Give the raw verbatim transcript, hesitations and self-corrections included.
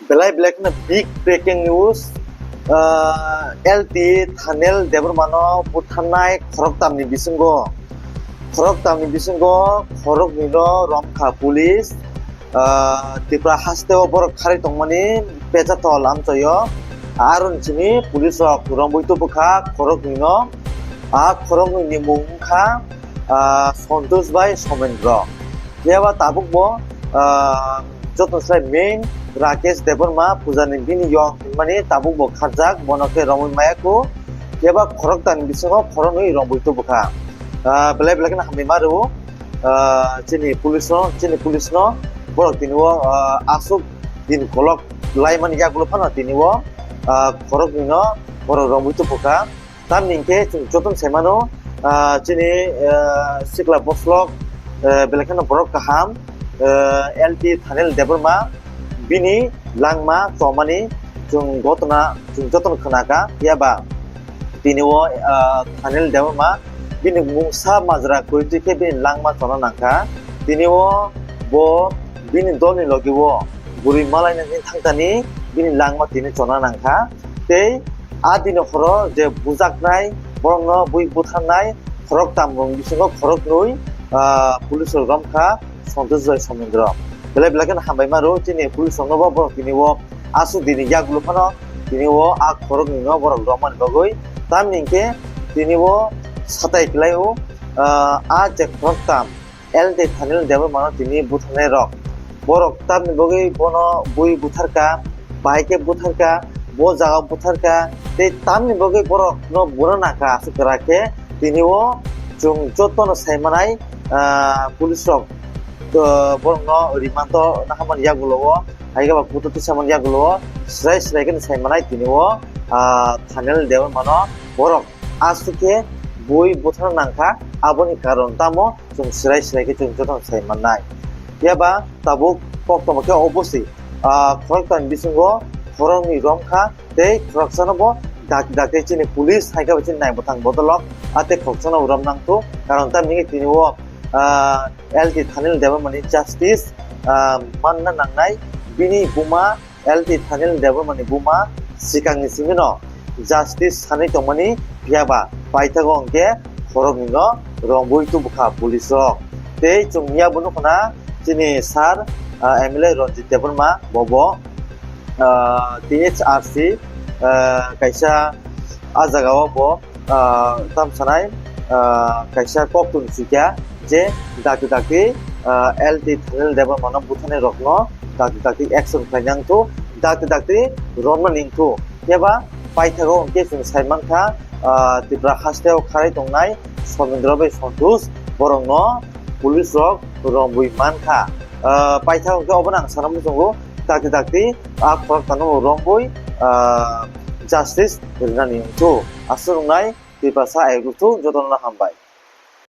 Belai belai kheno big breaking news, ah, L T Thanel Debbarmano butharnai khoroktamni bisingo, khoroktamni bisingo khoroknwino romkha police, ah, Tripura hasteo borok kharwi tongmani pecha tol amchoyo. Aroni simi police rok romwi tubukha khoroknwino, a khoroknwini mung wngkha, ah, Santosh bai Somendro. Phiya ba tabuk bo, ah, joto slai main Rakesh Debbarma pujani bini yong hinmani tabuk bo kharjak, bono khe romwi maya kho. Phiya ba khoroktamni bisingo khoroknwi romwi tubukha. Ah, belai belai kheno hambai ma rwo, ah, chini police no, chini police no borok tini o, ah, aswk din kolok laimani yagulo phano tini o, ah, khoroknwino borok romwi tubukha. Tamni hwnkhe chwng jotono sai mano, ah, chini, ah, sikla boslok, ah, belai kheno borok kaham, ah, L T Thanel Debbarma bini langma chomani chwng gotona chwng jotono khwnakha. Phiya ba tini o, ah, Thanel Debbarma bini mungsa majra kwrwi twi khe bini langma chona nangkha. Tini o bo bini dolni logi o bwrwi malaina hwnwi thangtani bini langma tini chona nangkha. Tei a dini horo je bujaknai, borokno bui butharnai khoroktam rok bisingo khoroknwi, ah, police rok romkha Santosh bai Somendro. Belai belai kheno hambai ma rwo chini police rokno bo, borok tini o aswk dini yagulo phano tini o a khoroknwino borok romani bagwi. Tamni hwnkhe tini o satai kwlai o, ah, a je khoroktam L T Thanel Debbarmano tini butharnai rok. Borok tamni bagwi bono bui butharkha, bahai khe butharkha, bo jaga butharkha, tei tamni bagwi borokno buna nangkha aswk kwrak khe. Tini o chwng jotono sai manai, ah, police rok, ah, borokno rimanto naharmani yagulo o, hai khe ba kutu tisamani yagulo o, swrai swrai khe sai manai tini o, ah, Thanel Debbarmano borok aswk khe bui buthar nangkha, aboni karon tamo chwng swrai swrai khe chwng jotono sai mannai. Phiya ba tabuk koktwma khe obo se, ah, khoroktamni bisingo khoroknwi romkha tei khoroksano bo dak dak khe chini police hai khe bo chini nai bwthang bodolok a tei khoroksano rom nangthu, karon tamni hwnkhe tini o, ah, L T Thanel Debbarmani justice, ah, manna nangnai bini buma L T Thanel Debbarmani buma swkangni simi no justice sanwi tongmani, phiya ba paithago hwnkhe khoroknwino romwi tubukha police rok. Tei chwng miya bo nukho na chini sir, ah, M L A Ranjit Debbarma bobo, ah, T H R C, ah, kaisa a jaga o bo ah, tam sanai, ah, kaisa koktwmwi sukya je dakti dakti, ah, L T Thanel Debbarmano butharnai rokno dakti dakti action khlai nangthu, dakti dakti romna ningthu. Phiya ba paithago hwnkhe chwng sai mankha, ah, Tripura hasteo kharwi tongnai Somendro bai Santosh borokno police rok romwi mankha. Ah, paithago hwnkhe obono ang sana muchungo dakti dakti a khorokthano romwi, ah, justice rinani wngthu. Aswk wngnai Tiprasa ayuk rwthu jotono hambai.